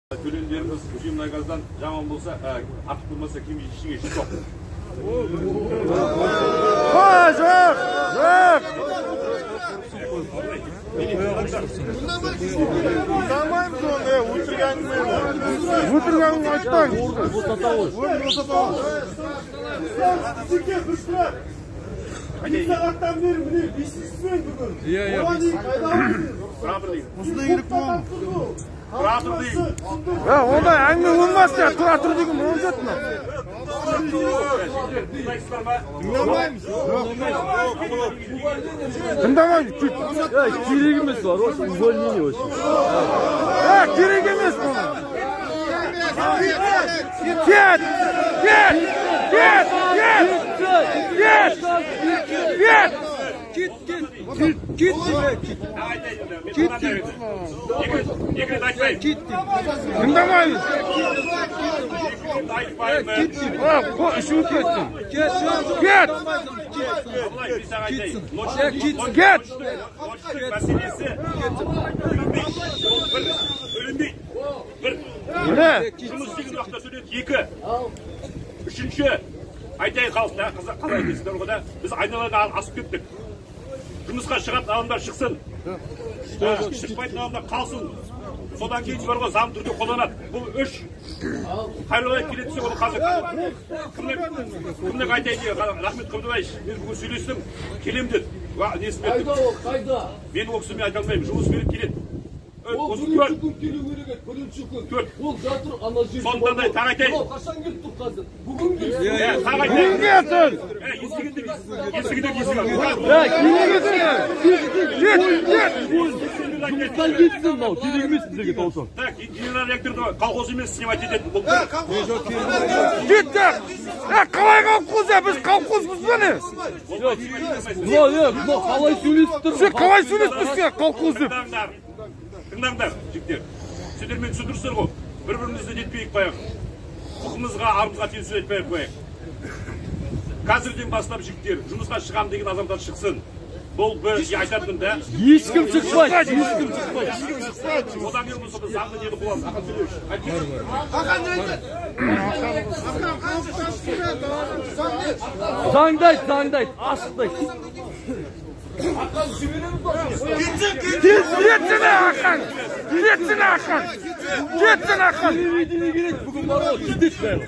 Төлемдеріміз Өзенмұнайгаздан жаман болса, артық болмаса, кем ештеңе жоқ. Жоқ, жоқ. Тыңдамаймыз оны, өтірік әңгіме. Өтірік әңгіме айтпаңыз. Бір сағаттан бері міне бесіншісімен бүгін. Оған дейін қайда отырсыз? Тұра тұр дейін. Тұра тұр дейін. Ондай әңгіме болмас я, тұра тұр деген болмас мына. Тыңдайсыздар ма? Тыңдамаймыз. Тыңдамаймыз. Керек емес бар, осы увольнение вообще. Керек емес бұны. Кет! Кет! Кет! Кет! Кет! Кет! Кет, кет! Кет, кет! Кет, кет! Екі рет айтпаймын. Тыңдамаймыз. Екі рет айтпаймын. Ішіп кеттім. Кет! Абылай, мен саған айтайын. Кет! Ночтың мәселесі бөлінбейді. Ол бір, бөлінбейді. Бір. Жұмыс істеген уақытта сөйледі. Екі. Үшінші. Айтайын халықта, қалай дейсіздер ғой да, біз айналадан асып кеттік. Жұмысқа шығатын адамдар шықсын. Шықпайтын адамдар қалсын. Содан кейін бар ғой, заңды түрде қолданады. Бұл үш. Қайроллаев келеді десе, оны қазір кімнің айтайын деген, Рахмет Қабдыбаевич, мен бүгін сөйлестім, келем деді. Несін берді? Қайда? Мен ол кісімен айта алмаймын, жұмыс беріп келеді. Ол бірінші күн келу керек еді, бірінші күн. Төрт. Ол жатыр ана жерде. Сондықтан да тағы айтайын. Қашан келіп тұр қазір? Бүгін келсін. Тағы айтайын. Бүгін келсін. Естігенде естігенде Кет! Кет! Жұмыстан кетсін мынау, керек емес біздерге таусаң. Так, генеральный директорды колхоз емес снимать ететін. Бұл Кет! Қалай колхоз, біз колхозбыз ба не? Мынау қалай сөйлесіп тұр? Сен қалай сөйлесіп тұрсың колхоз деп? Тыңдаңдар, жігіттер. Сендер мені түсіндірсіздер ғой. Бір-бірімізді нетпейік қояйық. Құқымызға, арымызға тиіп сөз айтпай қояйық. Қазірден бастап жігіттер, жұмысқа шығам деген адамдар шықсын. Бұл бір айтатыным да. Ешкім шықпайды, ешкім шықпайды. Одан кейін болса біз заңды нені қыламыз? Ақан сөйлеуші. Ақан не айтады? Ақан Заңдайды, заңдайды, ашықтайды. Кетсін Ақан! Кетсін Ақан! Кетсін Ақан! Телевидение керек, бүгін бар ғой, кетеді бәрі.